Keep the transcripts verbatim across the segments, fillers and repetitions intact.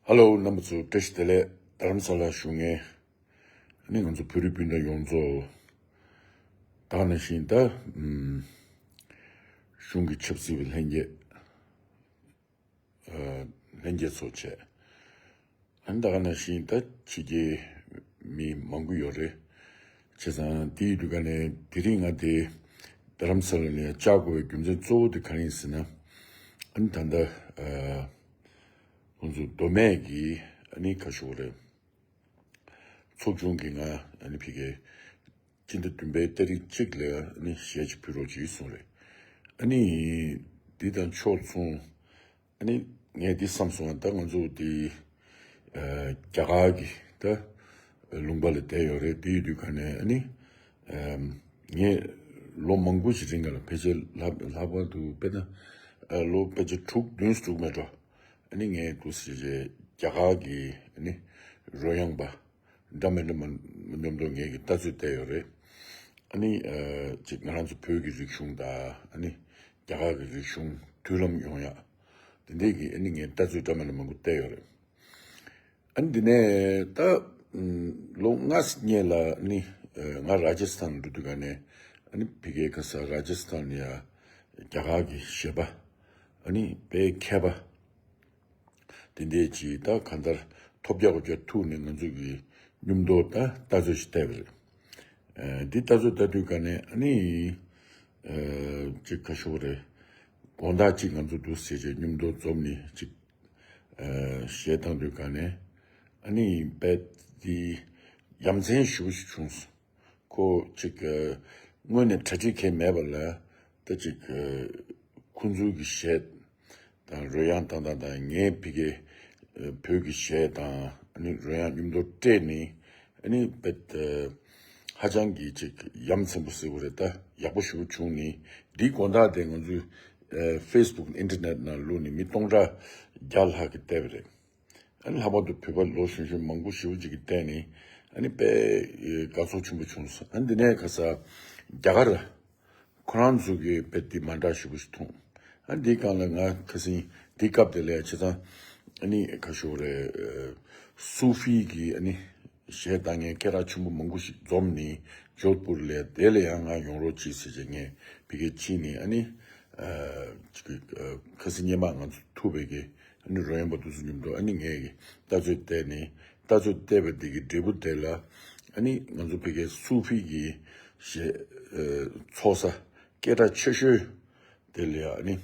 ཧ་ལོ། རྣམ་པ་ཚོ་བཀྲ་ཤིས་བདེ་ལེགས། རྡ་རམ་ས་ལ་བཞུགས་མཁན་ཨ་ནི་ང་ཚོ་བོད་རིགས་སྤུན་ཟླ་ཡོངས་རྫོགས། ད་ག་ནང་བཞིན་ད་ཨམ་གཞུང་གི་ཆབ་སྲིད་པའི་ལྷན་རྒྱས། ཨ་ལྷན་རྒྱས་ཚོ་བྱས། ཨ་ནི་ད་ག་ནང་བཞིན་ད་ཕྱི་རྒྱལ་མི་མང་པོ་ཡོད་རེད། བྱས་ཙང་དེ་ཡི་དུས་ག་ནས་དེ་རིང་ང་དེ་རྡ་རམ་ས་ལ་ནས་བཅར་དགོས་པའི་རྒྱུ་མཚན་གཙོ་བོ་དེ་ག་རེ་ཡིན་ཟེར་ན། ཨ་ནི་ད་ལྟ་ཨ་ཁོང་ཚོ་མདོ་སྨད་ཀྱི་ཨ་ནི་ཁ་ཤོར་རེད། ཚོགས་ཆུང་གིས་ང་ཨ་ནི་ཕ་གིར་སྤྱི་ཟླ་བདུན་པའི་ཏ་རིག་གཅིག་ལ་ཨ་ནི་ཞལ་ཅིག་ཕུལ་རོགས་གྱིས་གསུངས་རེད། ཨ་ནི་འདི་དང་ཕྱོགས་མཚུངས། ཨ་ནི་ངས་འདི་བསམ་སོང་བ། ད་ང་ཚོ་འདི་ཨ་རྒྱ་གར་གྱི་ད་ལུང་པ་ལ་བསྡད་ཡོད་རེད། དེ་ཡི་དུས་ག་ནས་ཨ་ནི་ཨ་ངས་ལོ་མང་པོ་ཞིག་རིང་ལ་ཕལ་ཆེར་ལྷག་ལྷག་པར་དུ་དཔེར་ན་ཨ་ལོ་ཕལ་ཆེར་དྲུག་བདུན་ཙམ་འགྲོ་མེད་འགྲོ། ཨ་ནི་ངས་འདུག་ཟེར་རྗེས་རྒྱ་གར་གྱི་ཨ་ནི་རོལ་དབྱངས་པ་འདྲ་མི་འདྲ་མ་མཉམ་དུ་ངེད་ཀྱི་ལྟ་ཚོད་བལྟས་ཡོད་རེད། ཨ་ནི་ཨ་ཅིག་ང་རང་ཚོ་བོད་ཀྱི་རིག་གཞུང་དང་ཨ་ནི་རྒྱ་གར་གྱི་རིག་གཞུང་མདུན་ལམ་ཡོང་ཡག་དེ་འདྲས་ཀྱི་ཨ་ནི་ངས་ལྟ་ཚོད་འདྲ་མི་འདྲ་མང་པོ་བལྟས་ཡོད་རེད། ཨ་ནི་འདི་ནས་ད་ཨམ་ལོ་ལྔ་སྔོན་ལ་ཨ་ནི་ཨ་ང་ར་ཇ་སི་ཐན་འགྲོ་དུས་ག་ནས་ཨ་ནི་ཕ་གིའི་ཁ་ས་ར་ཇ་སི་ཐན་ཡ་རྒྱ་གར་གྱི་གཞས་པ་ཨ་ནི་དཔེ་མཁས་པ་དེ་འདྲས་ཅིག་ད་གང་ལྟར་ཐོབ་རྒྱག་གོ་རྒྱག་ཐུག་ནས་ང་ཚོ་གི་མཉམ་དུ་ད་ལྟ་ཚོད་ཞིག་བལྟས་པ་རེད། ཨ་འདི་ལྟ་ཚོད་ལྟ་དུས་ག་ནས་ཨ་ནི་ཨ་ཅིག་ཁ་ཤོར་རེད། དགོང་དག་ཅིག་ང་ཚོ་འདུག་ཟེར་བྱས་མཉམ་དུ་འཛོམས་ནས་ཅིག་ཨ་གཞས་བཏང་དུས་ག་ནས་ཨ་ནི་དཔེ་དེ་ཡ་མཚན་ཞེ་པོ་ཞིག་བྱུང་སོང་། ཁོ་ཅིག་ཨ་དངོས་གནས་གྲ་སྒྲིག་གང་ཡང་མེད་པ་ལ་ད་ཅིག་ཨ་ཁོང་ཚོའི་གི་གཞས་དང་རོལ་དབྱངས་བཏང་སྟངས་དང་ངའི་ཕ་གིའི་ཨ་བོད་ཀྱི་གཞས་དང་ཨ་ནི་རོལ་དབྱངས་མཉམ་དུ་སྤྲད་ནས་ཨ་ནི་དཔེ་ཨ་ཧ་ཅང་གི་ཅིག་ཡ་མཚན་པོ་ཟེར་དགོས་རེད། ད་ཡག་པོ་ཞེ་པོ་བྱུང་ནས་འདིའི་དགོང་དག་དེ་ང་ཚོའི་ཨ་ཕེ་སི་བུག་ཨིན་ཊར་ནེཊ་ནང་བླུགས་ནས་མི་སྟོང་ཕྲག་བརྒྱ་ལྷག་གིས་བལྟས་པ་རེད། ཨ་ནི་ལྷག་པར་དུ་བོད་པ་ལོ་གཞོན་གཞོན་མང་པོ་ཞེ་པོ་ཅིག་གིས་བལྟས་ནས་ཨ་ནི་དཔེ་ཨེ་དགའ་ཚོར་ཆེན་པོ་བྱུང་སོང་། ཨ་ནི་འདི་ནས་ཁ་ས་རྒྱ་གར་ཁོ་རང་ཚོ་གིས་དཔེ་འདི་མ་འདྲ་ཞེ་པོ་ཞིག་མཐོང་། ཨ་ནི་འདིའི་སྒང་ལ་ང་ཁ་སང་འདི་སྐབས་དེ་ལ་བྱས་ཙང་ཨ་ནི་ཁ་ཤོར་རེད། ཨེ་སུ་ཧྥི་གི་ཨ་ནི་གཞས་བཏང་མཁན་སྐད་གྲགས་ཆེན་པོ་མང་པོ་ཞིག་འཛོམས་ནས་ཇོད་པུར་ལ་དེ་ལ་ཡང་ང་ཡོང་རོགས་གྱིས་ཟེར་བྱས་ངས་ཕ་གིར་ཕྱིན་ནས་ཨ་ནི་ཨ་ཅིག་ཨ་ཁ་སང་སྔོན་མ་ང་ཚོ་ཐུག་པའི་གི་ཨ་ནི་རོལ་དབྱངས་པ་དེ་ཚོ་མཉམ་དུ་ཨ་ནི་ངས་གི་ལྟ་ཚོད་བལྟས་ནས་ལྟ་ཚོད་བལྟས་པ་དེ་གི་འབྲས་བུ་དེ་ལ་ཨ་ནི་ང་ཚོ་ཕ་གིའི་སུ་ཧྥི་གི་གཞས་ཨ་ཚོགས་ས་སྐད་གྲགས་ཆེ་ཤོས་དེ་ལ་ཡང་ཨ་ནི་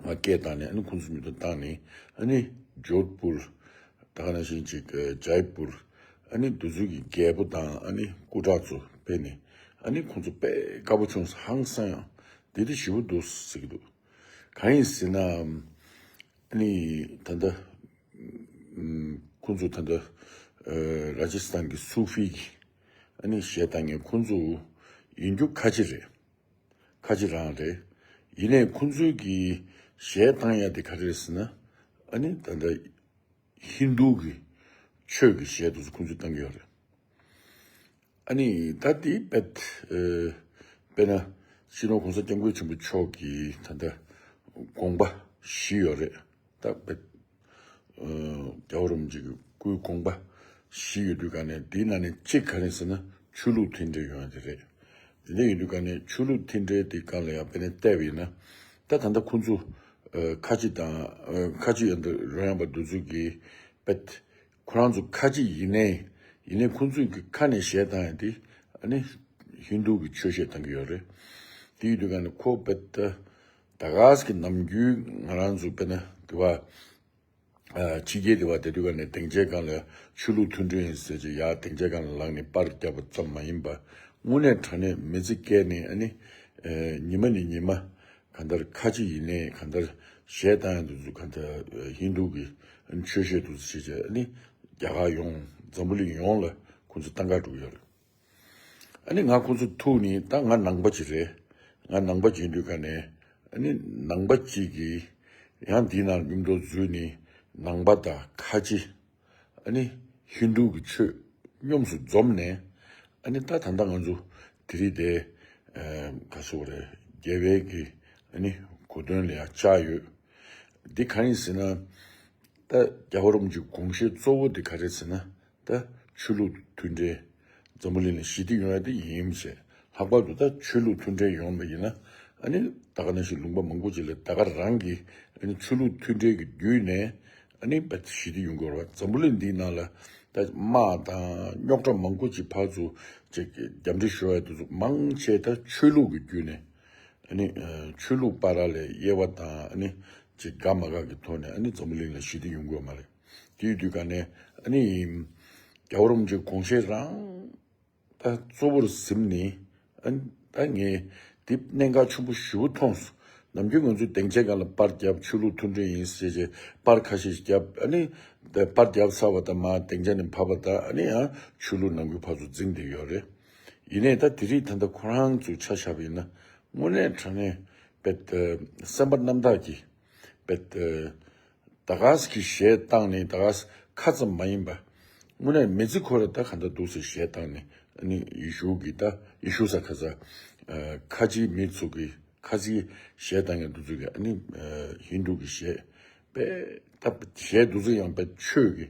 ང་སྐད་བཏང་ནས་ཨ་ནི་ཁོང་ཚོ་མཉམ་དུ་བཏང་ནས་ཨ་ནི་ཇོད་པུར་ད་ག་ནང་བཞིན་ཅིག་ཨ་ཇའི་པུར་ཨ་ནི་འདི་ཚོ་གི་རྒྱལ་པོ་དང་ཨ་ནི་སྐུ་དྲག་ཚོ་ཕེབས་ནས་ཨ་ནི་ཁོང་ཚོ་དཔེ་དགའ་པོ་བྱུང་སོང་། ཧང་སང་ཡང་འདི་འདྲ་ཞེ་པོ་འདུག་ཟེར་གྱི་འདུག་གང་ཡིན་ཟེར་ན་ཨ་ནི་ད་ལྟ་ཨམ་ཁོང་ཚོ་ད་ལྟ་ཨ་ར་ཇ་སི་ཐན་གྱི་སུ་ཧྥི་གི་ཨ་ནི་གཞས་བཏང་མཁན་ཁོང་ཚོ་ཡིན་རྒྱུ་ཁ་ཆེ་རེད། ཁ་ཆེ་རང་རེད། ཡིན་ནའི་ཁོང་ཚོའི་གི་གཞས་བཏང་ཡ་དེ་ག་རེ་རེད་ཟེར་ན་ཨ་ནི་ད་ལྟ་ཧིན་རྡུ་གི་ཆོས་ཀྱི་གཞས་དེ་ཚོ་ཁོང་ཚོས་བཏང་གི་ཡོད་རེད། ཨ་ནི་ད་དེ་དཔེ་ཨེ་དཔེར་ན་སྤྱི་ནོར་གོང་ས་སྐྱབས་མགོན་ཆེན་པོ་མཆོག་གི་ད་ལྟ་དགོངས་པ་བཞི་ཡོད་རེད། ད་དཔེ་ཨེ་རྒྱལ་བ་རིན་པོ་ཆེ་གི་སྐུའི་དགོངས་པ་བཞི་ཡོད་དུས་ག་ནས་དེའི་ནང་ནས་གཅིག་ག་རེ་ཟེར་ན་ཆོས་ལུགས་མཐུན་སྒྲིལ་ཡོང་ཡ་དེ་རེད། དེ་འདྲ་ཡིན་དུས་ག་ནས་ཆོས་ལུགས་མཐུན་སྒྲིལ་དེ་སྒང་ལ་ཡང་དཔེར་ན་བལྟས་པ་ཡིན་ན་ད་ད་ལྟ་ཁོང་ཚོ་ཨེ་ཁ་ཆེ་དང་ཨེ་ཁ་ཆེ་ཡང་དུ་རོལ་དབྱངས་པ་འདི་ཚོ་གི་དཔེ་ཁོ་རང་ཚོ་ཁ་ཆེ་ཡིན་ནའི་ཡིན་ནའི་ཁོང་ཚོའི་གི་ཁ་ནས་གཞས་བཏང་ཡ་དེ་ཨ་ནི་ཧིན་རྡུ་གི་ཆོས་གཞས་བཏང་གི་ཡོད་རེད། དེ་ཡིན་དུས་ག་ནས་ཁོ་དཔེ་ད་ད་ག་ས་གི་ནམ་རྒྱུན་ང་རང་ཚོ་དཔེར་ན་དེ་བ་ཨ་ཕྱི་རྒྱལ་དེ་བ་དེ་དུས་ག་ནས་སྡིངས་ཆའི་སྒང་ལ་ཆོས་ལུགས་མཐུན་སྒྲིལ་ཡིན་ཟེར་གྱི་ཡ་སྡིངས་ཆའི་སྒང་ལ་ལངས་ནས་པར་བརྒྱབ་པ་ཙམ་མ་ཡིན་པ་དངོས་གནས་དྲང་གནས་མི་ཚེ་སྐྱེལ་ནས་ཨ་ནི་ཨེ་ཉི་མ་ནས་ཉི་མ་གང་ལྟར་ཁ་ཆེ་ཡིན་ནའི་གང་ལྟར་གཞས་བཏང་ཡ་འདི་ཚོ་གང་ལྟར་ཧིན་རྡུ་གི་ཆོས་གཞས་འདི་ཚོ་བྱས་བྱས་ཨ་ནི་རྒྱ་གར་ཡོངས་འཛམ་བུ་གླིང་ཡོངས་ལ་ཁོང་ཚོ་བཏང་ག་འགྲོ་གི་ཡོད་རེད། ཨ་ནི་ང་ཁོང་ཚོ་ཐུག་ནས་ད་ང་ནང་པ་ཅིག་རེད། ང་ནང་པ་ཅིག་ཡིན་དུས་ག་ནས་ཨ་ནི་ནང་པ་ཅིག་གིས་ཡང་འདི་ནང་མཉམ་དུ་འཛུལ་ནས་ནང་པ་དང་ཁ་ཆེ་ཨ་ནི་ཧིན་རྡུ་གི་ཆོས་མཉམ་དུ་འཛོམས་ནས་ཨ་ནི་ད་ད་ལྟ་ང་ཚོ་དེ་རིང་དེ་ཨ་ག་ཟེར་དགོས་རེད། རྒྱལ་བའི་གི་ཨ་ནི་གོ་སྟོན་ལ་ཡང་བཅར་ཡོད། འདི་གང་ཡིན་ཟེར་ན་ ད་རྒྱལ་བ་རིན་པོ་ཆེའི་དགོངས་བཞེད་གཙོ་བོ་དེ་ག་རེ་ཟེར་ན། ད་ཆོས་ལུགས་མཐུན་འབྲེལ་འཛམ་བུ་གླིང་ལ་ཞི་བདེ་ཡོང་ཡ་དེ་ཡིན་ཞེས། ལྷག་པར་དུ་ད་ཆོས་ལུགས་མཐུན་འབྲེལ་ཡོང་བ་ཡིན་ན། ཨ་ནི་ད་ག་ནང་བཞིན་ལུང་པ་མང་པོ་ཅིག་ལ་ད་ག་རང་གི་ཨ་ནི་ཆོས་ལུགས་མཐུན་འབྲེལ་གྱི་བརྒྱུད་ནས་ཨ་ནི་བས་ཞི་བདེ་ཡོང་གི་ཡོད་རེད་བ། འཛམ་བུ་གླིང་འདིའི་ནང་ལ་ད་དམག་དང་རྙོག་དྲ་མང་པོ་ཅིག་ཕར་ཚུར་ཅིག་རྒྱབ་འདྲེ་ཤོར་ཡ་དེ་ཚོ་མང་ཆེ་ད་ཆོས་ལུགས་ཀྱི་བརྒྱུད་ནས། ཨ་ནི་ཨ་ཆོས་ལུགས་བར་ལ་དབྱེ་བ་དང་། ཨ་ནི་ཅིག་དགའ་མ་དགའ་གི་ཐོག་ནས་ཨ་ནི་འཛམ་བུ་གླིང་ལ་ཞི་བདེ་ཡོང་གི་ཡོད་མ་རེད། དེ་ཡོད་དུས་ག་ནས་ཨ་ནི་རྒྱལ་བ་རིན་པོ་ཆེའི་དགོངས་བཞེད་རང་ད་གཙོ་བོར་ཟིན་ནས། ཨ་ནི་ད་ངས་འདི་གནད་འགག་ཆེན་པོ་ཞེ་པོ་མཐོང་སོང་། ནམ་རྒྱུན་ང་ཚོས་སྡིངས་ཆའི་སྒང་ལ་པར་བརྒྱབ། ཆོས་ལུགས་མཐུན་སྒྲིལ་ཡིན་ཟེར་བྱས་པར་ཁ་ཤས་ཤིག་བརྒྱབ། ཨ་ནི་ད་པར་བརྒྱབ་ཚར་བ་དང་མར་སྡིངས་ཆ་ནས་བབས་པ་དང་། ཨ་ནི་ཡང་ཆོས་ལུགས་ནང་ཁུལ་ཕར་ཚུར་འཛིང་བསྡད་ཡོད་རེད། ཡིན་ནའི་ད་དེ་རིང་ད་ལྟ་ཁོ་རང་ཚོའི་ཆ་བཞག་པ་ཡིན་ན། དངོས་གནས་དྲང་གནས་པད་སེམས་པ་རྣམ་དག་གིས་པད་ད་ག་ས་གི་གཞས་བཏང་ནས། ད་ག་ས་ཁ་ཙམ་མ་ཡིན་པ། དངོས་གནས་མི་ཚེ་ཁོ་ར་ད་ག་འདྲ་འདུག་ཟེར་གཞས་བཏང་ནས། ཨ་ནི་ཡེ་ཤུ་གི་ད་ཡེ་ཤུ་ས་ཁ་ས་ཨ་ཁ་ཆེའི་མི་ཚོ་གི་ཁ་ཆེའི་གཞས་བཏང་མཁན་དེ་ཚོ་གི། ཨ་ནི་ཨ་ཧིན་རྡུ་གི་གཞས་པད་ད་གཞས་དེ་ཚོ་ཡང་པད་ཆོས་ཀྱི་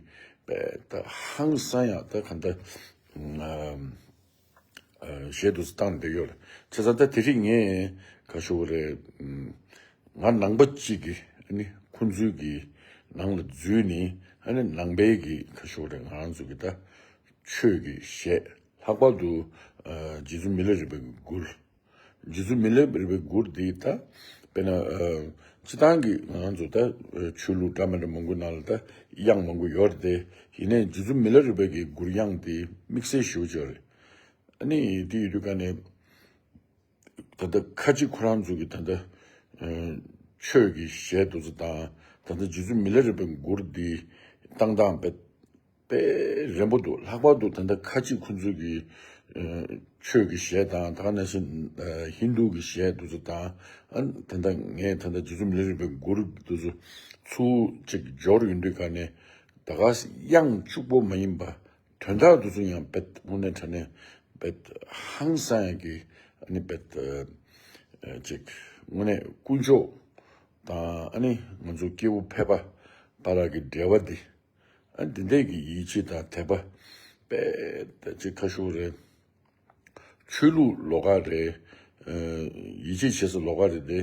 པད་ད་ཧང་སང་ཡ་ད་ག་འདྲ་ཨ། གཞས་དེ་ཚོ་བཏང་བསྡད་ཡོད་རེད། བྱས་ཙང་ད་དེ་རིང་ངས་ག་ཞུ་དགོས་རེད། ང་ནང་པ་གཅིག་གིས་ཨ་ནི་ཁོང་ཚོའི་གི་ནང་ལ་འཛུལ་ནས། ཨ་ནི་ནང་པའི་གི་ག་ཞུ་དགོས་རེད། ང་རང་ཚོ་གི་ད་ཆོས་ཀྱི་གཞས། ལྷག་པར་དུ་ཨ་རྗེ་བཙུན་མི་ལ་རས་པའི་མགུར། རྗེ་བཙུན་མི་ལ་རས་པའི་མགུར་འདི་ད་དཔེར་ན་ཨ་སྤྱིར་བཏང་གི་ང་རང་ཚོ་ད་ཨ་ཆོས་ལུགས་འདྲ་མི་འདྲ་མང་པོའི་ནང་ལ་ད་དབྱངས་མང་པོ་ཡོད་རེད་དེ། ཡིན་ནའི་རྗེ་བཙུན་མི་ལ་རས་པའི་གི་མགུར་དབྱངས་འདི་དམིགས་བསལ་ཞེ་པོ་ཅིག་ཡོད་རེད། ཨ་ནི་དེ་ཡོད་དུས་ག་ནས་ད་ལྟ་ཁ་ཅིག་ཁོ་རང་ཚོ་གི་ད་ལྟ་ཨ་ཆོས་ཀྱི་གཞས་དེ་ཚོ་དང་། ད་ལྟ་རྗེ་བཙུན་མི་ལ་རས་པའི་མགུར་འདི་བཏང་སྟངས་དཔེ་དཔེ་རན་པོ་འདུག། ལྷག་པར་དུ་ད་ལྟ་ཁ་ཅིག་ཁོ་ཚོ་གི་ཨ་ཆོས་ཀྱི་གཞས་དང་། ད་ག་ནང་བཞིན་ཨ་ཧིན་རྡུ་གི་གཞས་དེ་ཚོ་དང་། ཨ་ད་ལྟ་ངས་ད་ལྟ་རྗེ་བཙུན་མི་ལ་རས་པའི་མགུར་དེ་ཚོ་ཚུར་ཅིག་འབྱོར་ཡོང་དུས་ག་ནས་ད་ག་ས་དབྱངས་གཅིག་པོ་མ་ཡིན་པ། དོན་དག་དེ་ཚོ་ཡང་དཔེ་དངོས་གནས་དྲང་གནས་དཔེ་ཧང་སང་ཡག་གི། ཨ་ནི་དཔེ་ཨ་ཅིག་དངོས་གནས་དཀོན་མཆོག་དང་། ཨ་ནི་ང་ཚོ་སྐྱེ་བོ་ཕལ་པ་བར་གྱི་འབྲེལ་བ་འདི། ཨ་འདི་འདྲས་ཀྱི་ཡིད་ཆེས་དང་དད་པ། དཔེ་ད་ཅིག་ཁ་ཤོར་རེད། ཆོས་ལུགས་ལོགས་ཀ་རེད། ཨ་ཡིད་ཆེས་བྱེད་ས་ལོགས་ཀ་རེད་དེ།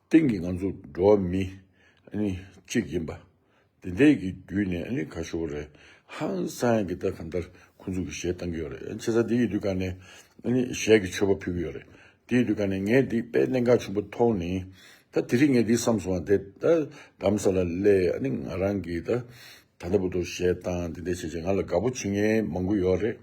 སྟེང་གི་ང་ཚོ་འགྲོ་བ་མི་ཨ་ནི་གཅིག་ཡིན་པ། དེ་འདྲས་ཀྱི་བརྒྱུད་ནས་ཨ་ནི་ག་ཞུ་དགོས་རེད། ཧང་སང་གི་ད་གང་ལྟར་ཁོང་ཚོ་གི་གཞས་བཏང་གི་ཡོད་རེད། བྱས་ཙང་དེ་ཡིན་དུས་ག་ནས་ཨ་ནི་གཞས་ཀྱི་མཆོད་པ་ཕུལ་གི་ཡོད་རེད། དེ་ཡིན་དུས་ག་ནས་ངས་འདི་དཔེ་གནད་འགག་ཆེན་པོ་མཐོང་ནས། ད་དེ་རིང་ངས་འདི་བསམ་སོང་བ། དེ་ད་རྡ་རམ་ས་ལ་སླེབས། ཨ་ནི་ང་རང་གི་ད་ད་ལྟ་བར་དུ་གཞས་བཏང་དེ་འདྲས་བྱས་བྱས་ང་ལ་དགའ་པོ་བྱེད་མཁན་མང་པོ་ཡོད་རེད།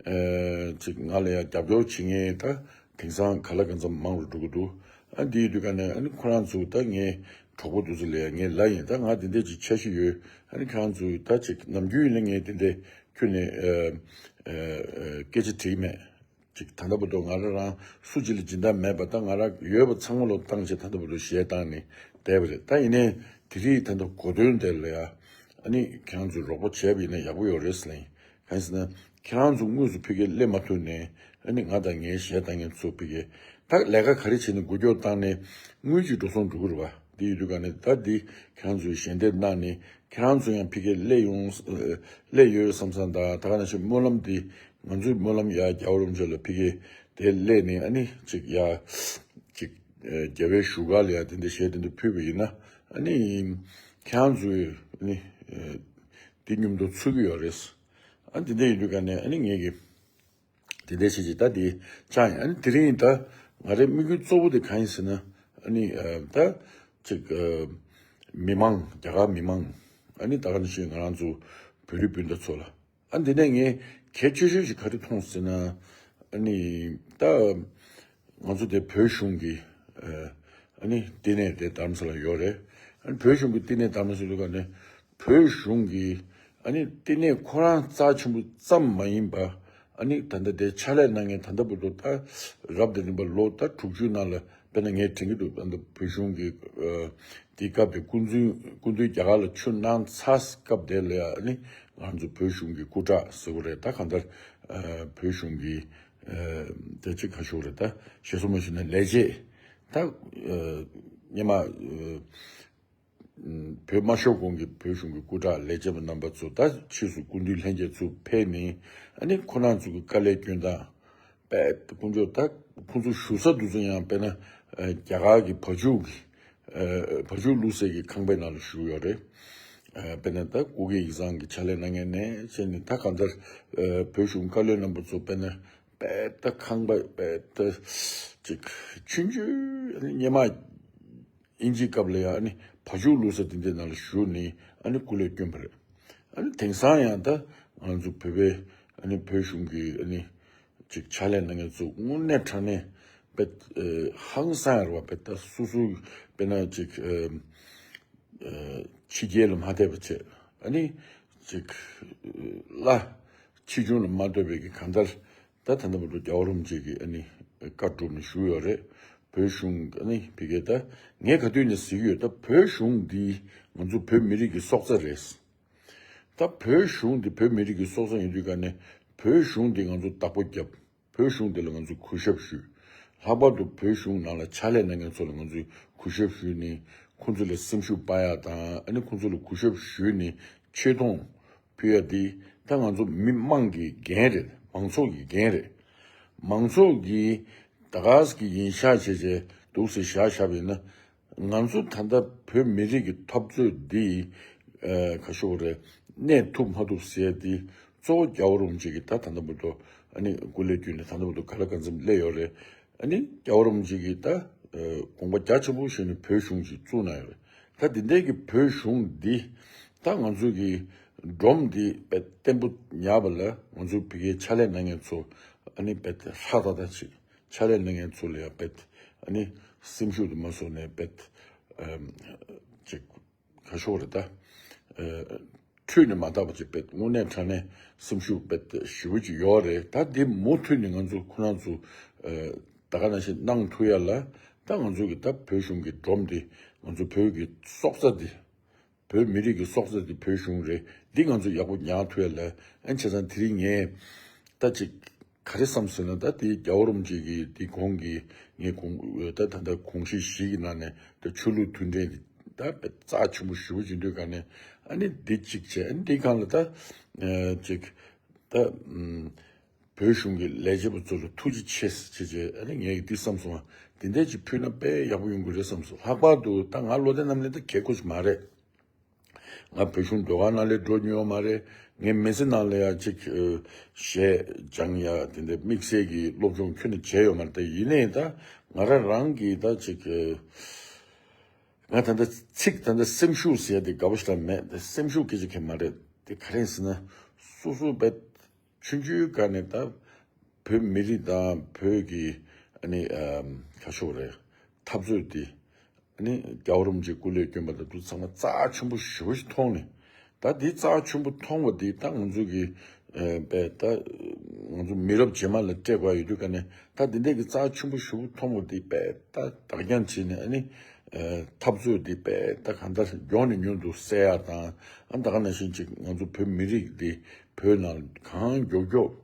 ཨ་ཅིག་ང་ལ་ཡང་རྒྱབ་སྐྱོར་བྱེད་མཁན་ད་དེང་སང་ག་ལ་གང་འཚམ་མང་རུ་འགྲོ་གི་འདུག། ཨ་འདི་ཡིན་དུས་ག་ནས་ཨ་ནི་ཁོ་རང་ཚོ་ད་ངའི་གྲོགས་པོ་དེ་ཚོ་ལ་ཡང་ངས་ལབ་ཡིན། ད་ང་དེ་འདྲས་ཅིག་འཆར་གཞི་ཡོད། ཨ་ནི་ཁྱེད་རང་ཚོ་ད་ཅིག་ནམ་རྒྱུན་ཡིན་ན་ངས་དེ་འདྲས་ཁྱོན་ནས་ཨ་ཨ་སྐད་ཆ་དྲིས་མེད། ཅིག་ད་ལྟ་བར་དུ་ང་རང་རང་སུ་གཅིག་ལ་སྦྱིན་བདག་མེད་པ། ད་ང་རང་ཡོད་པ་ཚང་མ་ལོ་བཏང་བྱས་ད་ལྟ་བར་དུ་གཞས་བཏང་ནས་བསྡད་པ་རེད། ད་ཡིན་ནའི་དེ་རིང་ད་ལྟ་གོ་དོན་དེ་ལ་ཡ། ཨ་ནི་ཁྱེད་རང་ཚོས་རོགས་པ་བྱས་པ་ཡིན་ན་ཡག་པོ་ཡོད་རེད་ཟེར་ལབ་ཡིན། གང་ཡིན་ཟེར་ན་ཁྱེད་རང་ཚོ་དངོས་སུ་ཕ་གིར་སླེབས་མ་ཐུབ་ནའི། ཨ་ནི་ང་དང་ངའི་གཞས་བཏང་མཁན་ཚོ་ཕ་གིར་ད་ལས་ཀ་ག་རེ་བྱས་ནས་འགུལ་སྐྱོད་བཏང་ནའི་དངུལ་གྱི་འགྲོ་སོང་འགྲོ་གི་རེད་པ། དེ་ཡིན་དུས་ག་ནས་ད་འདི་ཁྱེད་རང་ཚོས་ཞལ་འདེབས་གནང་ནས། ཁྱེད་རང་ཚོ་ཡང་ཕ་གིར་སླེབས་ཡོང་། སླེབས་ཡོད་བསམ་བསམ་དང་། ད་ག་ནང་བཞིན་སྨོན་ལམ་འདི་ང་ཚོའི་སྨོན་ལམ་ཡ་རྒྱལ་བ་རིན་པོ་ཆེ་ལ་ཕ་གིར་དེ་སླེབས་ནས། ཨ་ནི་ཅིག་ཡ་ཅིག་རྒྱལ་བའི་བཞུགས་སྒར་ལ་ཡ་དེ་འདྲ་གཞས་དེ་འདྲ་ཕུལ་བ་ཡིན་ན། ཨ་ནི་ཁྱེད་རང་ཚོས་ཨ་ནི་དེ་མཉམ་དུ་ཚུགས་ཀྱི་ཡོད་རེད། ཨ་དེ་འདྲ་ཡིན་དུས་ག་ནས་ཨ་ནི་ངེད་ཀྱི་དེ་འདྲ་བྱས་ཀྱི་ད་དེ་ཅང་ཡིན། ཨ་ནི་དེ་རིང་ད་ང་རའི་དམིགས་ཡུལ་གཙོ་བོ་དེ་གང་ཡིན་ཟེར་ན། ཨ་ནི་ཨ་ད་ཅིག་ཨ་མི་མང་། རྒྱ་གར་མི་མང་། ཨ་ནི་ད་ག་ནང་བཞིན་ང་རང་ཚོ་བོད་རིགས་སྤུན་ཟླ་ཚོ་ལ། ཨ་འདི་ནས་ངས་གལ་ཆེ་ཤོས་ཤིག་ག་རེ་མཐོང་ཟེར་ན། ཨ་ནི་ད་ང་ཚོ་དེ་བོད་གཞུང་གི་ཨ་ནི་བསྟི་གནས་དེ་རྡ་རམ་ས་ལ་ཡོད་རེད། ཨ་ནི་བོད་གཞུང་གི་བསྟི་གནས་རྡ་རམ་ས་ལ་ཡོད་ག་ནས། བོད་གཞུང་གི་ཨ་ནི་བསྟི་གནས་ཁོ་རང་རྩ་ཆེན་པོ་ཙམ་མ་ཡིན་པ། ཨ་ནི་ད་ལྟ་དེ་ཕྱག་ལས་གནང་མཁན་ད་ལྟ་བར་དུ་ད་རབ་དང་རིམ་པ་ལོ་ད་དྲུག་ཅུའི་ནང་ལ། དཔེར་ན་ངས་དྲན་གྱི་འདུག། ད་ལྟ་བོད་གཞུང་གི་ཨ་དེའི་སྐབས་དེ་སྐུ་མདུན་སྐུ་མདུན་རྒྱ་གར་ལ་ཆུ་གནང་ཚར་སྐབས་དེ་ལ་ཡ། ཨ་ནི་ང་ཚོ་བོད་གཞུང་གི་སྐུ་དྲག་ཟེར་དགོས་རེད། ད་གང་ལྟར་ཨ་བོད་གཞུང་གི་ཨ་དེ་ཅིག་ག་ཞུ་དགོས་རེད། ད་ཞེ་སོ་མ་ཞུས་ན་ལས་བྱེད་ད་ཨ་སྔོན་མ་ཨ་ བོད་དམར་ཤོག་གཞུང་གི་བོད་གཞུང་གི་སྐུ་དྲག་ལས་བྱེད་པ་རྣམ་པ་ཚོ་ད་ཕྱིས་སུ་སྐུ་མདུན་ལྷན་རྒྱས་ཚུར་ཕེབས་ནས་ཨ་ནི་ཁོ་རང་ཚོ་གི་དཀའ་ལས་སྐྱོན་སྟངས་དཔེ་དཀོན་མཆོག་ད་ཁོང་ཚོ་བཞུགས་ས་དེ་ཚོ་ཡང་དཔེར་ན་རྒྱ་གར་གྱི་བ་ཕྱུགས་ཀྱི་བ་ཕྱུགས་བླུགས་སའི་གི་ཁང་པའི་ནང་ལ་བཞུགས་ཡོད་རེད། དཔེར་ན་ད་སྐུ་སྒེར་ཡིག་ཚང་གི་ཕྱག་ལས་གནང་མཁན་ནས་བྱས་ནས་ད་གང་ལྟར་བོད་གཞུང་བཀའ་བློན་རྣམ་པ་ཚོ་དཔེར་ན་དཔེ་ད་ཁང་པ་དཔེ་ད་ཅིག་ཆུང་ཆུང་སྔོན་མ། དབྱིན་ཇིའི་སྐབས་ལ་ཡང་ཨ་ནི་བ་ཕྱུགས་བླུགས་ས་དེ་འདྲའི་ནང་ལ་བཞུགས་ནས་ཨ་ནི་སྐུ་ལས་བསྐྱོན་པ་རེད། ཨ་ནི་དེང་སང་ཡང་ད་ང་ཚོ་བོད་པའི་ཨ་ནི་བོད་གཞུང་གི་ཨ་ནི་ཅིག་ཕྱག་ལས་གནང་མཁན་ཚོ་དངོས་གནས་དྲང་གནས་དཔེ་ཧང་སང་རེད་བ། དཔེ་ད་སོ་སོ་དཔེར་ན་ཅིག་ཕྱི་རྒྱལ་ལ་མ་བསྡད་པ་བྱས་ཨ་ནི་ཅིག་ལ་ཕྱི་ཆུང་ལ་མ་ལྟོས་པའི་གི་གང་ལྟར། ད་ད་ལྟ་བར་དུ་རྒྱལ་བ་རིན་པོ་ཆེ་གིས་ཨ་ནི་བཀའ་བསྒྲུབས་ནས་བཞུགས་ཡོད་རེད། བོད་གཞུང་ཨ་ནི་ཕ་གིའི་ད་ངས་ག་དུས་ནས་ཟེར་གྱི་ཡོད། ད་བོད་གཞུང་འདི་ང་ཚོ་བོད་མི་རིགས་ཀྱི་སྲོག་རྩ་རེད། ད་བོད་གཞུང་འདི་བོད་མི་རིགས་ཀྱི་སྲོག་རྩ་ཡིན་དུས་ཀ་ནས་བོད་གཞུང་འདི་ང་ཚོ་བདག་པོ་བརྒྱབ། བོད་གཞུང་འདི་ལ་ང་ཚོ་གུས་ཞབས་ཞུས། ལྷག་པར་དུ་བོད་གཞུང་ནང་ལ་ཕྱག་ལས་གནང་མཁན་ཚོ་ལ་ང་ཚོས་གུས་ཞབས་ཞུས་ནས་ཁོང་ཚོ་ལ་སེམས་ཤུགས་སྤར་ཡག་དང་ཨ་ནི་ཁོང་ཚོ་ལ་གུས་ཞབས་ཞུས་ནས་ཆེ་མཐོང་ཕུལ་ཡ་དེ་ད་ང་ཚོ་མི་དམངས་ཀྱི་འགན་རེད། མང་ཚོགས་ཀྱི་འགན་རེད། མང་ཚོགས་ཀྱིས་ད་ག་ཟེ་གི་ཡིན་ཤག་བྱས་བྱས་འདུག་སེ་བཞག་བཞག་པ་ཡིན་ན། ང་ཚོ་ད་ལྟ་བོད་མི་རིགས་ཀྱི་འཐབ་རྩོད་འདི་ཨ་ག་ཤོག་རེད། གནས་ཐུབ་མ་ཐུབ་ཟེར་ཡ་འདི་གཙོ་བོ་རྒྱལ་བ་རིན་པོ་ཆེ་གིས་ད་ད་ལྟ་བར་དུ་ཨ་ནི་སྐུ་ལས་བསྐྱོན་ནས་ད་ལྟ་བར་དུ་ག་ལ་ག་འཚམ་སླེབས་ཡོད་རེད། ཨ་ནི་རྒྱལ་བ་རིན་པོ་ཆེ་གིས་ད་ཨ་དགོངས་པ་རྒྱ་ཆེན་པོ་བཞེས་ནས་བོད་གཞུང་ཅིག་བཙུགས་གནང་ཡོད་རེད། ད་འདི་འདྲའི་གི་བོད་གཞུང་འདི་ད་ང་ཚོ་གི་སྒྲོམ་འདི་དཔེ་བརྟན་པོ་ཉར་བ་ལ་ང་ཚོ་ཕ་གིའི་ཕྱག་ལས་གནང་མཁན་ཚོ་ཨ་ནི་དཔེ་ཧྲ་ཏག་ཏག་ཅིག་ཕྱག་ལས་གནང་མཁན་ཚོ་ལ་ཡང་དཔེ་ཨ་ནི་སེམས་ཤུགས་དུ་མ་སོང་ནས་དཔེ་ཨམ་ཅིག་ག་ཤོག་རེད་ད། ཨ་ཁྲོས་ནས་མ་བཏང་བ་ཅིག་དཔེ་དངོས་གནས་དྲང་གནས་སེམས་ཤུགས་དཔེ་ཞེ་པོ་ཅིག་ཡོད་རེད། ད་འདི་མུ་མཐུད་ནས་ང་ཚོ་ཁོ་རང་ཚོ་ཨ་ད་ག་ནང་བཞིན་གནང་ཐུབ་ཡ་ལ་ད་ང་ཚོ་གི་ད་བོད་གཞུང་གི་སྒྲོམ་འདི་ང་ཚོ་བོད་ཀྱི་སྲོག་རྩ་འདི། བོད་མི་རིགས་ཀྱི་སྲོག་རྩ་འདི་བོད་གཞུང་རེད། འདི་ང་ཚོ་ཡག་པོ་ཉར་ཐུབ་ཡ་ལ་ཨ་བྱས་ཙང་དེ་རིང་ངས་ད་ཅིག་ག་རེ་བསམ་ཟེར་ན། ད་དེ་རྒྱལ་བ་རིན་པོ་ཆེ་གི་དེ་གོང་གི་ངས་གོང་ད་ད་ལྟ་གོང་བཞིན་ཞིག་གི་ནང་ནས་ད་ཆོས་ལུགས་མཐུན་འབྲེལ་འདི་ད་དཔེ་རྩ་ཆེན་པོ་ཞེ་པོ་ཅིག་འདུག་ག་ནས་ཨ་ནི་འདི་གཅིག་བྱས། ཨ་ནི་འདི་སྒང་ལ་ད་ཨ་ཅིག་ད་ཨམ་བོད་གཞུང་གི་ལས་བྱེད་པ་ཚོ་ལ་ཐུགས་རྗེ་ཆེ་ཟེར་བྱས་བྱས་ཨ་ནི་ངས་འདི་བསམ་སོང་བ། དེ་འདྲ་ཅིག་ཕུལ་ན་དཔེ་ཡག་པོ་ཡོང་གི་རེད་བསམ་སོང་། ལྷག་པར་དུ་ད་ང་བློ་བདེ་རྣམ་གླིང་ད་གལ་ཁོ་ཅིག་མ་རེད། ང་བོད་གཞུང་ཟློས་གར་ནང་ལ་འགྲོ་མྱོང་མ་རེད། ངའི་མི་ཚེ་ནང་ལ་ཡང་ཅིག་གཞས་སྦྱང་ཡ་དེ་འདྲ་དམིགས་བསལ་གྱི་སློབ་སྦྱོང་ཁྱོན་ནས་བྱས་ཡོད་མ་རེད། ད་ཡིན་ནའི་ད་ང་རང་རང་གིས་ད་ཅིག་ང་ད་ལྟ་ཚིག་ད་ལྟ་སེམས་ཤུགས་ཟེར་ཡ་དེ་དགའ་པོ་ཞིག་ད་མེད། ད་སེམས་ཤུགས་སྐད་ཆ་གང་ཡང་མ་རེད། དེ་ག་རེ་ཟེར་ན་སོ་སོ་བས་ཆུང་ཆུང་སྒང་ནས་ད་བོད་མི་རིགས་དང་བོད་ཀྱི་ཨ་ནི་ཨམ་ག་ཤོག་རེད། འཐབ་རྩོད་འདི་ཨ་ནི་རྒྱལ་བ་རིན་པོ་ཆེ་སྐུ་ལས་བསྐྱོན་པ་དང་དུ་ཚང་མ་རྩ་ཆེན་པོ་ཞེ་པོ་ཞིག་མཐོང་ནས། ད་འདི་རྩ་ཆེན་པོ་མཐོང་བ་འདི་ད་ང་ཚོ་གི་ཨ་དཔེ་ད་ང་ཚོ་མི་རབས་རྗེས་མ་ལ་སྤྲད་དགོས་ཡོད་དུས་ག་ནས་ད་འདི་འདྲ་གི་རྩ་ཆེན་པོ་ཞེ་པོ་མཐོང་བ་འདི་དཔེ་ད་བདག་རྐྱང་བྱས་ནས་ཨ་ནི་ཨ་འཐབ་རྩོད་འདི་དཔེ་ད་གང་ལྟར་མགྱོགས་ནས་མྱུར་དུ་སེལ་ཡ་དང་། ཨ་ད་ག་ནང་བཞིན་ཅིག་ང་ཚོ་བོད་མི་རིགས་འདི་བོད་ནང་གང་མགྱོགས་མགྱོགས་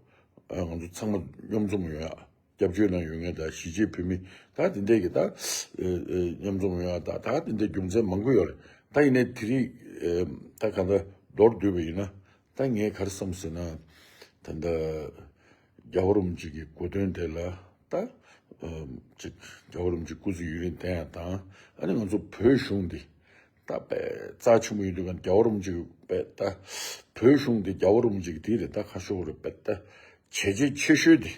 ཨ་ང་ཚོ་ཚང་མ་མཉམ་འཛོམས་ཡོང་ཡ། སྐྱབས་བཅོལ་ནང་ཡོད་མཁན་དང་གཞིས་བྱེས་བོད་མི་ད་དེ་འདྲས་ཀྱི་ད་ཨེ་ཨེ་མཉམ་འཛོམས་ཡོང་ཡ་ད་ད་དེ་འདྲས་རྒྱུ་མཚན་མང་པོ་ཡོད་རེད། ད་ཡིན་ནའི་དེ་རིང་ཨེ་ད་ག་ད་མདོར་བསྡུས་པ་ཡིན་ན་ད་ངས་ག་རེ་བསམ་ཟེར་ན། ད་ད་རྒྱལ་བ་རིན་པོ་ཆེ་གི་གོ་སྟོན་དེ་ལ་ད་ཨེ་ཅིག་རྒྱལ་བ་རིན་པོ་ཆེ་སྐུ་ཚེ་ཡུན་རིང་བརྟན་ཡ་དང་། ཨ་ནི་ང་ཚོ་བོད་གཞུང་འདི་ད་དཔེ་རྩ་ཆེན་པོ་ཡིན་དུས་ག་རྒྱལ་བ་རིན་པོ་ཆེ་གི་དཔེ་ད་བོད་གཞུང་འདི་རྒྱལ་བ་རིན་པོ་ཆེ་གི་དེ་རེད། ད་ཁ་ཤོག་རེད། དཔེ་ད་བྱས་རྗེས་ཆེ་ཤོས་འདི།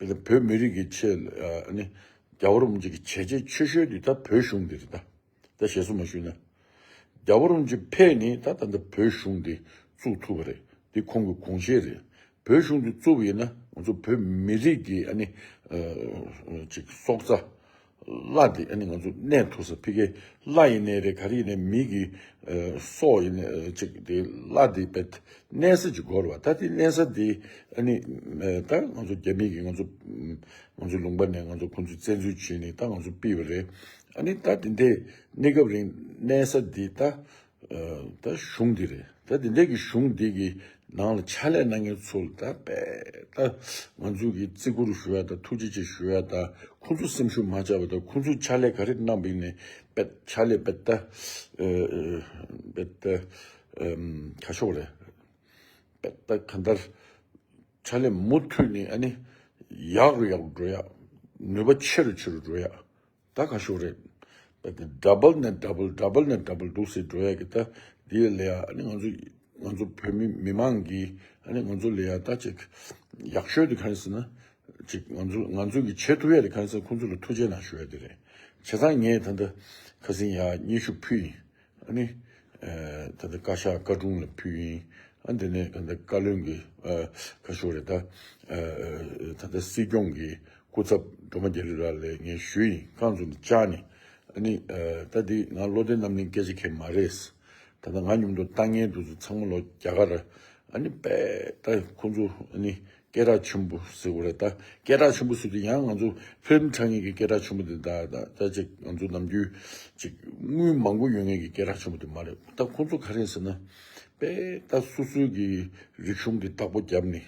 དཔེར་ན་བོད་མི་རིགས་ཀྱི་ཆེད་ལ་ཨ་ནི་རྒྱལ་བ་རིན་པོ་ཆེ་གི་བྱས་རྗེས་ཆེ་ཤོས་འདི་ད་བོད་གཞུང་འདི་རེད། ད་ད་ཞེ་སུ་མ་ཞུས་ན། རྒྱལ་བ་རིན་པོ་ཆེ་ཕེབས་ནས་ད་ད་ལྟ་བོད་གཞུང་འདི་བཙུགས་ཐུབ་པ་རེད། འདི་ཁོང་གི་དགོངས་བཞེད་རེད། བོད་གཞུང་འདི་བཙུགས་པ་ཡིན་ན་ང་ཚོ་བོད་མི་རིགས་ཀྱི་ཨ་ནི་ཨ་ཅིག་སྲོག་རྩ་བླ་འདི་ཨ་ནི་ང་ཚོ་གནས་ཐུབ་ས། ཕ་གི་བླ་ཡིན་ནའི་རེད། ག་རེ་ཡིན་ནའི་མི་གི་ཨ་སྲོག་ཡིན་ནའི་ཨ་ཅིག་དེ་བླ་འདི་དཔེ་གནས་ས་ཅིག་དགོས་རེད་བ། ད་དེ་གནས་ས་འདི་ཨ་ནི་ཨ་ད་ང་ཚོ་རྒྱ་མི་གི་ང་ཚོ་ང་ཚོ་ལུང་པ་ནས་ང་ཚོ་ཁོང་ཚོས་བཙན་འཛུལ་བྱས་ནས་ད་ང་ཚོ་ཕུད་པ་རེད། ཨ་ནི་ད་དེ་འདྲའི་གནས་སྐབས་རིང་གནས་ས་འདི་ད་ཨ་ད་གཞུང་འདི་རེད། ད་དེ་འདྲའི་གི་གཞུང་འདི་གི་ ནང་ལ་ཕྱག་ལས་གནང་མཁན་ཚོ་ལ་ད་དཔེ་ད་ང་ཚོ་གི་བརྩི་བཀུར་ཞུ་ཡ་དང་ཐུགས་རྗེ་ཆེ་ཞུ་ཡ་དང་ཁོང་ཚོ་སེམས་ཤུགས་མ་ཆག་པ་དང་ཁོང་ཚོས་ཕྱག་ལས་ག་རེ་གནང་པ་ཡིན་ནའི་དཔེ་ཕྱག་ལས་དཔེ་ད་དཔེ་ད་ག་ཤོག་རེད། དཔེ་ད་ག་འདར་ཕྱག་ལས་མུ་མཐུད་ནས་ཨ་ནི་ཡག་རུ་ཡག་རུ་འགྲོ་ཡ། ནུས་པ་ཆེ་རུ་ཆེ་རུ་འགྲོ་ཡ། ད་ག་ཤོག་རེད། ད་དེ་ཌབ་བལ་ནས་ཌབ་བལ་ཌབ་བལ་ནས་ཌབ་བལ་འདུག་སེ་འགྲོ་ཡ་གི་ད་དེ་ལས་ཡ་ཨ་ནི་ང་ཚོ་ང་ཚོ་བོད་མི་མི་མང་གིས་ཨ་ནི་ང་ཚོ་ལས་ཡ་ད་ཅིག་ཡག་ཤོས་དེ་ག་རེ་ཟེར་ན་ཅིག་ང་ཚོ་ང་ཚོ་གི་བྱེད་ཐུབ་ཡ་དེ་ག་རེ་ཟེར་ཁོང་ཚོ་ལ་ཐུགས་རྗེ་གནང་ཞུ་ཡ་དེ་རེད། བྱས་ཙང་ངས་ད་ལྟ་ཁ་སང་ཡ་སྙན་ཞུ་ཕུལ་ཡིན། ཨ་ནི། ཨ་ད་ལྟ་བཀའ་ཤག་བཀའ་དྲུང་ལ་ཕུལ་ཡིན། ཨ་འདི་ནས་ད་ལྟ་བཀའ་བློན་གྱི་ཨ་ཁ་ཤོར་རེད་ད། ཨ་ད་ལྟ་སྲིད་སྐྱོང་གི་སྐུ་ཚབ་སྒྲོལ་མ་རྒྱ་རི་ལགས་ལ་ངས་ཞུས་ཡིན། རྐང་བཙུགས་ནས་བཅར་ནས། ཨ་ནི་ཨ་ད་འདི་ང་བློ་བདེ་རྣམ་གླིང་སྐད་ཆ་མཁན་མ་རེད། ད་ལྟ་ང་མཉམ་དུ་ལྟ་མཁན་དེ་ཚོ་ཚང་མ་ལོ་རྒྱ་གར། ཨ་ནི་དཔེ་ད་ཁོང་ཚོ་ཨ་ནི། སྐད་གྲགས་ཆེན་པོ་ཟེར་བ་རེད་ད། སྐད་གྲགས་ཆེན་པོ་ཟེར་དུས་ཡང་ང་ཚོ་ཕིལམ་འཁྲབ་མཁན་གྱི་སྐད་གྲགས་ཆེན་པོ་དེ་ད་ད་ད་ཅིག་ང་ཚོ་ནམ་རྒྱུན་ཅིག་དངུལ་མང་པོ་ཡོད་མཁན་གྱི་སྐད་གྲགས་ཆེན་པོ་དེ་མ་རེད། ད་ཁོང་ཚོ་ག་རེ་ཟེར་ན་དཔེ་ད་སོ་སོའི་གི་རིག་གཞུང་དེ་བདག་པོ་བརྒྱབ་ནས་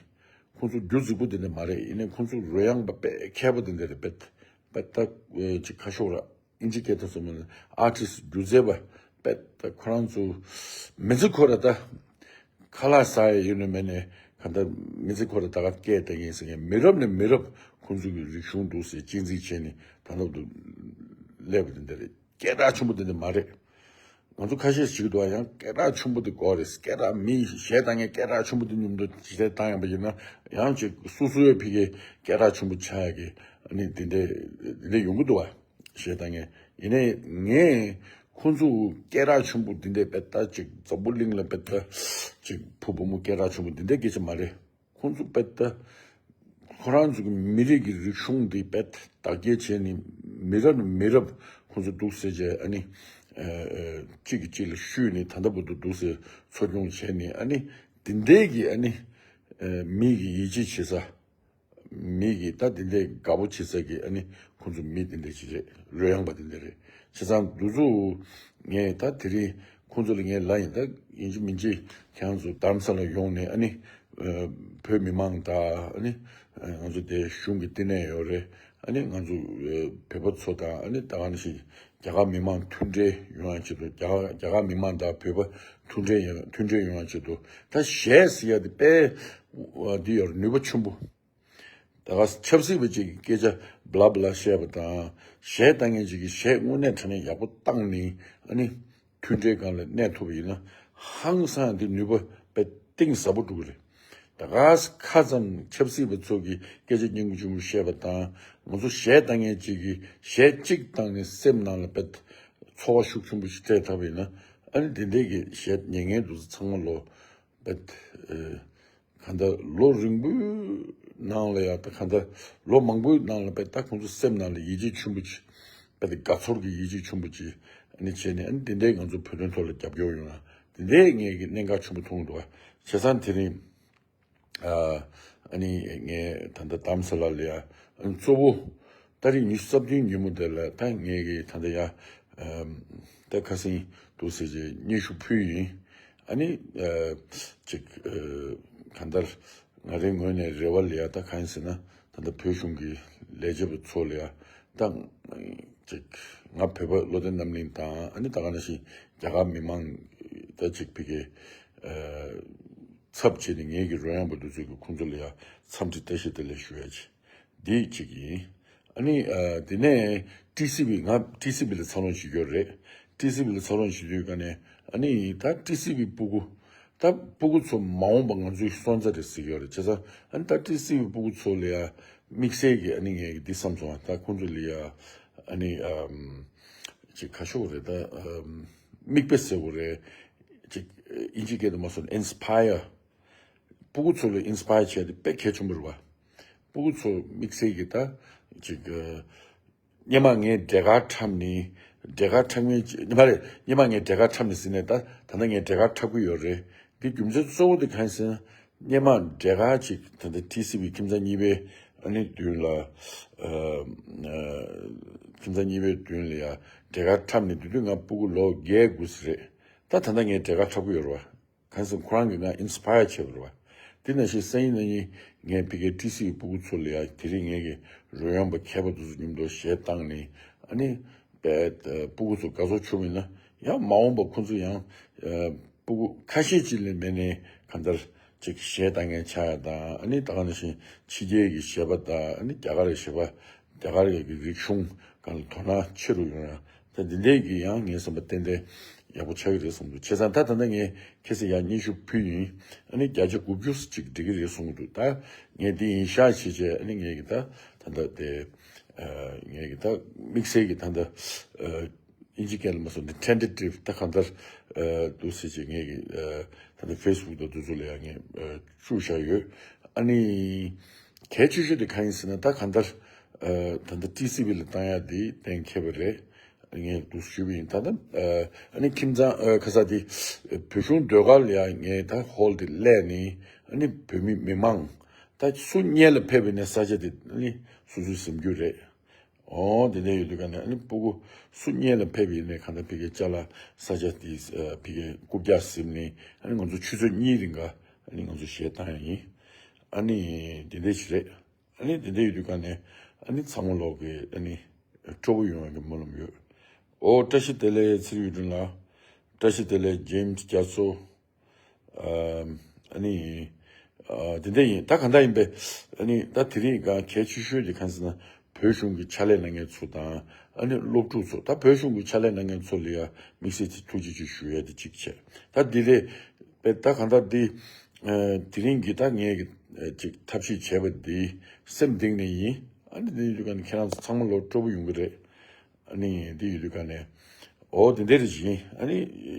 ཁོང་ཚོ་རྒྱུ་རྫིག་པོ་དེ་འདྲ་མ་རེད། ཡིན་ནའི་ཁོང་ཚོ་རོལ་དབྱངས་པ་དཔེ་མཁས་པ་དེ་འདྲ་རེད། དཔེ་དཔེ་ད་ཅིག་ཁ་ཤོག་ར། ཨིན་ཇི་སྐད་ཐོག་ཚང་མ་ལ་ཨར་ཊིསི་སྒྱུ་རྩལ་པ་དཔེ་ད་ཁོ་རང་ཚོ་མི་ཚེ་ཁོ་ར་ད་ཁ་ལག་ཟ་ཡ་ཡོད་ན་མེད་ན་ག་ད་མི་ཚེ་ཁོ་ར་ད་ག་སྐད་བཏང་ཡིན་ཟེར་མཁན་མི་རབས་ནས་མི་རབས་ཁོང་ཚོ་གི་རིག་གཞུང་འདུག་ཟེར་གཅེས་འཛིན་བྱས་ནས་ད་ལྟ་བར་དུ་སླེབས་པ་དེ་འདྲ་རེད། སྐད་གྲགས་ཆེན་པོ་དེ་འདྲ་མ་རེད། ང་ཚོ་ཁ་ཤས་ཤིག་འདུག་ཡང་སྐད་གྲགས་ཆེན་པོ་དེ་དགོས་རེད། སྐད་གྲགས་མི་གཞས་བཏང་མཁན་སྐད་གྲགས་ཆེན་པོ་དེ་མཉམ་དུ་གཞས་བཏང་ཡང་པ་ཡིན་ན་ཡང་ཅིག་སོ་སོའི་ཕ་གིའི་སྐད་གྲགས་ཆེན་པོ་ཆགས་ཡ་གི་ཨ་ནི་དེ་འདྲ་དེ་འདྲ་ཡོང་གི་འདུག་བ། ཞེས་དང་ངས་ཡིན་ནའི་ངས་ཁོང་ཚོ་སྐད་གྲགས་ཆེན་པོ་འདི་འདྲའི་དཔེ་ལྟ་ཅིག་འཛམ་བུ་གླིང་ལ་དཔེ་ལྟ་ཅིག་བུ་བུ་མོ་སྐད་གྲགས་ཆེན་པོ་འདི་འདྲའི་སྐད་ཆ་མ་རེད། ཁོང་ཚོ་དཔེ་ལྟ་ཁོ་རང་ཚོ་གི་མི་རིགས་ཀྱི་རིག་གཞུང་འདི་དཔེ་བདག་སྐྱེལ་བྱས་ནས་མི་རབས་ནས་མི་རབས་ཁོང་ཚོ་འདུག་ཟེར་བྱས་ཨ་ནི་གཅིག་གིས་གཅིག་ལ་བཤུས་ནས་ད་ལྟ་བར་དུ་འདུག་ཟེར་འཚོ་སྐྱོང་བྱས་ནས་ཨ་ནི་འདི་འདྲའི་གི་ཨ་ནི་མི་གི་ཡིད་ཆེས་བྱེད་ས། མི་གིས་ད་དེ་འདྲའི་དགའ་པོ་བྱེད་ས་གི་ཨ་ནི་ཁོང་ཚོ་མི་དེ་འདྲ་ཞིག་རེད། རོལ་དབྱངས་པ་དེ་འདྲ་རེད། བྱས་ཙང་འདུ་ཚོགས་ངས་ད་དེ་རིང་ཁོང་ཚོ་ལ་ངས་ལབ་ཡིན། ད་ཡིན་གཅིག་མིན་གཅིག་ཁྱེད་རང་ཚོ་རྡ་རམ་ས་ལ་ཡོང་ནས་ཨ་ནི་བོད་མི་མང་དང་ཨ་ནི་ང་ཚོ་དེ་གཞུང་གི་བསྟི་གནས་ཡོད་རེད། ཨ་ནི་ང་ཚོ་བོད་པ་ཚོ་དང་ཨ་ནི་ད་ག་ནང་བཞིན་རྒྱ་གར་མི་མང་མཐུན་འབྲེལ་ཡོང་ཡ་ཆེད་དུ་རྒྱ་གར་རྒྱ་གར་མི་མང་དང་བོད་པ་མཐུན་འབྲེལ་ཡོང་མཐུན་འབྲེལ་ཡོང་ཡ་ཆེད་དུ་ད་གཞས་ཟེར་ཡ་དེ་དཔེ་འདི་ཡོད་རེད། ནུས་པ་ཆེན་པོ། ད་ག་ཆབ་སྲིད་པ་ཅིག་གི་སྐད་ཆ་བླ་བླ་བཤད་པ་དང་གཞས་བཏང་མཁན་ཅིག་གིས་གཞས་དངོས་གནས་དྲང་གནས་ཡག་པོ་བཏང་ནས་ཨ་ནི་མཐུན་འབྲེལ་སྒང་ལ་གནས་ཐུབ་པ་ཡིན་ན་ཧང་སང་འདི་ནུས་པ་དཔེ་གཏིང་ཟབ་པོ་འགྲོ་གི་རེད། ད་ག་ཁ་ཙམ་ཆབ་སྲིད་པ་ཚོ་གིས་སྐད་ཆ་སྙན་གྲགས་ཆེན་པོ་བཤད་པ་དང་ང་ཚོ་གཞས་བཏང་མཁན་ཅིག་གིས་གཞས་གཅིག་བཏང་ནས་སེམས་ནང་ལ་དཔེ་ཚོར་བ་ཤུགས་ཆེན་པོ་ཞིག་སྤྲད་ཐུབ་པ་ཡིན་ན་ཨ་ནི་འདི་འདྲའི་གི་གཞས་ཉན་མཁན་འདུག་ཚང་མ་ལོ་དཔེ། གང་ལྟར་ལོ་རིང་པོའི་ནང་ལ་ཡང་ད་གང་ལྟར་ལོ་མང་པོའི་ནང་ལ་དཔེ་ད་ཁོང་ཚོ་སེམས་ནང་ལ་ཡིད་ཆེས་ཆེན་པོ་ཅིག་དཔེ་དེ་དགའ་ཚོར་གྱི་ཡིད་ཆེས་ཆེན་པོ་ཅིག་ཨ་ནི་བྱས་ནས་ཨ་ནི་དེ་འདྲའི་ང་ཚོ་བོད་དོན་ཐོག་ལ་རྒྱབ་སྐྱོར་ཡོང་ཡ་དེ་འདྲའི་ངས་ཀྱི་གནད་འགག་ཆེན་པོ་མཐོང་གི་འདུག་བ། བྱས་ཙང་དེ་རིང་ཨ་ནི་ངས་ད་ལྟ་རྡ་རམ་ས་ལ་ལ་ཡ་ཨ་ནི་གཙོ་བོ་ཏ་རིག་ཉི་ཤུ་རྩ་བདུན་ཉིན་མོ་དེ་ལ་ད་ངས་ཀྱི་ད་ལྟ་ཡ་ད་ཁ་སང་འདུག་ཟེར་བྱས་སྙན་ཞུ་ཕུལ་ཡིན། ཨ་ནི་ཅིག་གང་ལྟར་ང་རའི་ངོས་ནས་རེ་བ་ལ་ཡ་ད་གང་ཡིན་ཟེར་ན་ད་ལྟ་བོད་གཞུང་གི་ལས་བྱེད་པ་ཚོ་ལ་ཡ་ད་ཅིག་ང་བོད་པ་བློ་བདེ་རྣམ་གླིང་དང་ཨ་ནི་ད་ག་ནང་བཞིན་རྒྱ་གར་མི་མང་ད་ཅིག་ཕ་གི་ཚབ་བྱས་ནས་ངེད་ཀྱི་རོལ་དབྱངས་པ་འདི་ཚོ་གི་ཁོང་ཚོ་ལ་ཡ་འཚམས་འདྲི་བཀྲ་ཤིས་བདེ་ལེགས་ཞུ་ཡ་ཅིག་འདི་གཅིག་ཡིན། ཨ་ནི་ཨ་དེ་ནས་ཊི་སི་ཝི་ང་ཊི་སི་ཝི་ལ་འཚར་ལོངས་བྱེད་ཀྱི་ཡོད་རེད། ཊི་སི་ཝི་ལ་འཚར་ལོངས་བྱེད་དུས་ཀ་ནས་ཨ་ནི་ད་ཊི་སི་ཝི་སྤུ་གུ་ད་སྤུ་གུ་ཚོ་མ་འོངས་པ་ང་ཚོའི་སོན་རྩ་རེད་ཟེར་གྱི་ཡོད་རེད། བྱས་ཙང་ཨ་ནི་ད་ཊི་སི་ཝི་སྤུ་གུ་ཚོ་ལ་ཡ་དམིགས་བསལ་གྱི་ཨ་ནི་ངས་འདི་བསམ་སོང་། ད་ཁོང་ཚོ་ལ་ཡ་ཨ་ནི་ཨམ་ཅིག་ཁ་ཤོག་རེད། ད་ཨམ་མིག་དཔེ་ཟེར་དགོས་རེད། ཅིག་ཨིན་ཇི་སྐད་དུ་མ་སོང་ཨིན་སི་པ་ཡར། སྤུ་གུ་ཚོ་ལ་ཨིན་སི་པ་ཡར་བྱས་ཏེ་དཔེ་གལ་ཆེན་པོ་རེད་བ། སྤུ་གུ་ཚོ་དམིགས་བསལ་གྱི་ད་ཅིག་སྔོན་མ་ངས་འབྲས་དཀར་འཁྲབ་ནས་འབྲས་དཀར་འཁྲབ་མཁན་ཅིག་སྔོན་མ་རེད། སྔོན་མ་ངས་འབྲས་དཀར་འཁྲབ་ནས་ཟིན་ནས་ད་ད་ལྟ་ངས་འབྲས་དཀར་འཁྲབ་ཀྱི་ཡོད་རེད། འདི་རྒྱུ་མཚན་གཙོ་བོ་དེ་གང་ཡིན་ཟེར་ན་སྔོན་མ་འབྲས་དཀར་ཅིག་ད་ལྟ་ཊི་སི་ཝི་ཁྱིམ་ཚང་གཉིས་པའི་ཨ་ནི་མདུན་ལ་ཁྱིམ་ཚང་གཉིས་པའི་མདུན་ལ་ཡ་འབྲས་དཀར་འཁྲབ་ནས་དེ་དུས་ང་སྤུ་གུ་ལོ་བརྒྱད་དགུ་ཙམ་རེད། ད་ད་ལྟ་ངས་འབྲས་དཀར་འཁྲབ་ཀྱི་ཡོད་རེད་བ། གང་ཟེར་ཁོ་རང་གིས་ང་ཨིན་སི་པ་ཡར་བྱས་པ་རེད་བ། དེ་ནང་བཞིན་སང་ཉིན་གནངས་ཉིན་ངས་ཕ་གིའི་ཊི་སི་ཝི་སྤུ་གུ་ཚོ་ལ་ཡ་དེ་རིང་ངེད་ཀྱི་རོལ་དབྱངས་པ་མཁས་པ་དེ་ཚོ་མཉམ་དུ་གཞས་བཏང་ནས་ཨ་ནི་པའི་སྤུ་གུ་ཚོ་དགའ་ཚོར་བྱུང་མིན་ན་ཡང་མ་འོངས་པ་ཁོང་ཚོ་ཡང་སྤུ་གུ་ཁ་ཤས་ཅིག་ལས་མེད་ནས་གང་ལྟར་ཅིག་གཞས་བཏང་མཁན་ཆགས་ཡ་དང་ཨ་ནི་ད་ག་ནང་བཞིན་ཕྱི་རྒྱལ་གྱི་གཞས་པ་དང་ཨ་ནི་རྒྱ་གར་གྱི་གཞས་པ། རྒྱ་གར་གྱི་རིག་གཞུང་སྒང་ལ་དོ་སྣང་ཆེ་རུ་ཡོང་ཡ། ད་འདི་འདྲས་ཀྱི་ཡང་ངའི་བསམ་པ་ཏན་ཏན་ཡག་པོ་ཆགས་ཀྱི་རེད་བསམ་འདུག་བྱས་ཙང་ད་ད་ལྟ་ངས་ཁ་སང་ཡང་སྙན་ཞུ་ཕུལ་ཡིན། ཨ་ནི་བརྒྱ་ཆ་དགུ་བཅུ་ཅིག་འགྲིག་གི་རེད་གསུང་གི་འདུག་ད་ངས་འདི་ཡིན་ཤག་བྱས་བྱས་ཨ་ནི་ངས་ཀྱི་ད་ད་ལྟ་དེ་ངས་ཀྱི་ད་དམིགས་བསལ་གྱི་ད་ལྟ་ཨིན་ཇི་སྐད་ལ་མ་སོང་འདི་ཊེན་ཊེ་ཊིབ་ད་གང་ལྟར་འདུག་ཟེར་བྱས་ངས་ཀྱི་ད་ལྟ་ཕེ་སི་བུག་དང་དེ་ཚོ་ལ་ཡང་ངས་བཅུག་བཞག་ཡོད། ཨ་ནི་གལ་ཆེ་ཤོས་དེ་གང་ཡིན་ཟེར་ན་ད་གང་ལྟར། ད་ལྟ་ཊི་སི་ཝི་ལ་བཏང་ཡ་དེ་གཏན་འཁེལ་བ་རེད། ངས་འདུག་ཞུས་པ་ཡིན་ད་ལྟ། ཨ་ནི་ཁྱིམ་ཚང་ཁ་ས་དེ་བོད་གཞུང་ཟློས་གར་ལ་ཡང་ངས་ད་ཧོལ་དེ་གླས་ནས་ཨ་ནི་བོད་མི་མི་མང་ད་སུ་གཉེན་ལ་ཕེབས་པ་ཡིན་ན་ས་ཆ་དེ་ཨ་ནི་སོ་སོའི་གཟིམ་རྒྱུ་རེད། ཨོ་དེ་འདྲ་ཡོད་དུས་ཀ་ནས་ཨ་ནི་སྤུ་གུ་སུ་གཉེན་ལ་ཕེབས་པ་ཡིན་ནའི་གང་ལྟར་ཕ་གིའི་ཅ་ལག་ས་ཆ་དེ་ཕ་གིའི་རྐུབ་བཀྱག་གཟིམ་ནས་ཨ་ནི་ང་ཚོ་ཆུ་ཚོད་གཉིས་རིང་ག་ཨ་ནི་ང་ཚོ་གཞས་བཏང་ཡ་ཡིན། ཨ་ནི་དེ་འདྲ་ཞིག་རེད། ཨ་ནི་དེ་འདྲ་ཡོད་དུས་ཀ་ནས་ཨ་ནི་ཚང་མ་ལོག་གི་ཨ་ནི་སྤྲོ་པོ་ཡོང་བའི་སྨོན་ལམ་ཡོད། ཨོ་བཀྲ་ཤིས་བདེ་ལེགས་ཚེ་རིང་ཡུལ་སྒྲོན་ལགས། བཀྲ་ཤིས་བདེ་ལེགས་ཇེམ་སི་རྒྱ་མཚོ། ཨ་ནི་དེ་འདྲ་ཡིན་ད་གང་ལྟར་ཡིན་པས་ཨ་ནི་ད་དེ་རིང་ག་གལ་ཆེ་ཤོས་དེ་གང་ཟེར་ན་བོད་གཞུང་གི་ཕྱག་ལས་གནང་མཁན་ཚོ་དང་ཨ་ནི་སློབ་ཕྲུག་ཚོ་ད་བོད་གཞུང་གི་ཕྱག་ལས་གནང་མཁན་ཚོ་ལ་ཡ་དམིགས་བསལ་གྱི་ཐུགས་རྗེ་ཆེ་ཞུ་ཡ་དེ་གཅིག་བྱས་ད་འདི་རེད། པས་ད་གང་ལྟར་འདི། དེ་རིང་གི་ད་ངས་ཀྱི་ཅིག་ཐབས་ཤེས་བྱས་པ་འདི་སེམས་གཏིང་ནས་ཡིན། ཨ་ནི་འདི་ཡོད་དུས་ཀ་ནས་ཁྱེད་རང་ཚོ་ཚང་མ་ལོ་སྤྲོ་པོ་ཡོང་གི་རེད། ཨ་ནི་འདི་ཡོད་དུས་ཀ་ནས་ཨོ་དེ་འདྲ་རེད་ཡིན། ཨ་ནི་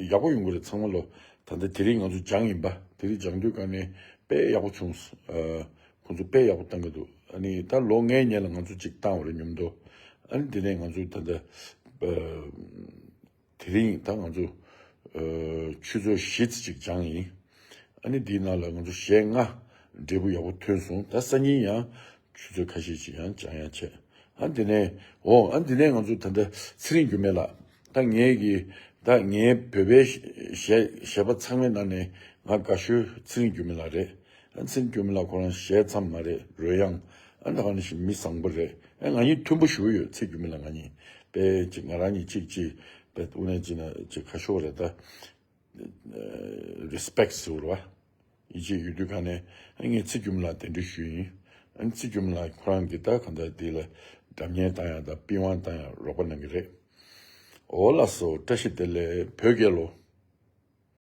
ཡག་པོ་ཡོང་གི་རེད་ཚང་མ་ལོ། ད་ལྟ་དེ་རིང་ང་ཚོ་སྦྱངས་ཡིན་པ་དེ་རིང་སྦྱངས་དུས་ཀ་ནས་དཔེ་ཡག་པོ་བྱུང་། ཁོང་ཚོ་དཔེ་ཡག་པོ་བཏང་གི་འདུག་ཨ་ནི་ད་ལོ་ལྔའི་སྔོན་ལ་ང་ཚོ་ཅིག་བཏང་བ་རེད་མཉམ་དུ། ཨ་ནི་དེ་ནས་ང་ཚོ་ད་ལྟ། དེ་རིང་ད་ང་ཚོ་ཆུ་ཚོད་བཞི་ཙམ་ཅིག་སྦྱངས་ཡིན། ཨ་ནི་འདིའི་ནང་ལ་ང་ཚོ་གཞས་ལྔ་འབྲས་བུ་ཡག་པོ་ཐོན་སོང་ད་སང་ཉིན་ཡང་ཆུ་ཚོད་ཁ་ཤས་ཅིག་ཡང་སྦྱང་ཡ་བྱས། ཨ་འདི་ནས་འོ་ཨ་འདི་ནས་ང་ཚོ་ད་ལྟ་ཚེ་རིང་འགྱུར་མེད་ལགས་ད་ངའི་གི་ད་ངའི་བོད་པའི་གཞས་གཞས་པ་ཚང་མའི་ནང་ནས་ང་དགའ་ཤོས་ཚེ་རིང་འགྱུར་མེད་ལགས་རེད། ཨ་ཚེ་རིང་འགྱུར་མེད་ལགས་ཁོ་རང་གཞས་ཙམ་མ་རེད་རོལ་དབྱངས་ཨ་ད་ག་ནང་བཞིན་མི་བཟང་པོ་རེད། ཨ་ང་གཉིས་མཐུན་པོ་ཞེ་པོ་ཡོད་ཚེ་རིང་འགྱུར་མེད་ལགས་ང་གཉིས་དཔེ་ཅིག་ང་རང་གཉིས་གཅིག་ཅིག་དཔེ་དབུ་ནས་ཅིག་ན་ཅིག་ཁ་ཤོར་རེད་ད། རེ་སི་པེག་ཟེར་བ་ཡིད་ཆེས་ཡོད་དུས་ག་ནས་ཨ་ངས་ཚེ་རིང་འགྱུར་མེད་ལགས་གདན་འདྲེན་ཞུས་ཡིན། ཨ་ཚེ་རིང་འགྱུར་མེད་ལགས་ཁོ་རང་གིས་ད་གང་ལྟར་དེ་ལ་སྒྲ་སྙན་བཏང་ཡ་དང་པི་ཝང་བཏང་ཡ་རོགས་པ་གནང་གི་རེད། འོ་ལགས་སོ་བཀྲ་ཤིས་བདེ་ལེགས་བོད་རྒྱལ་ལོ།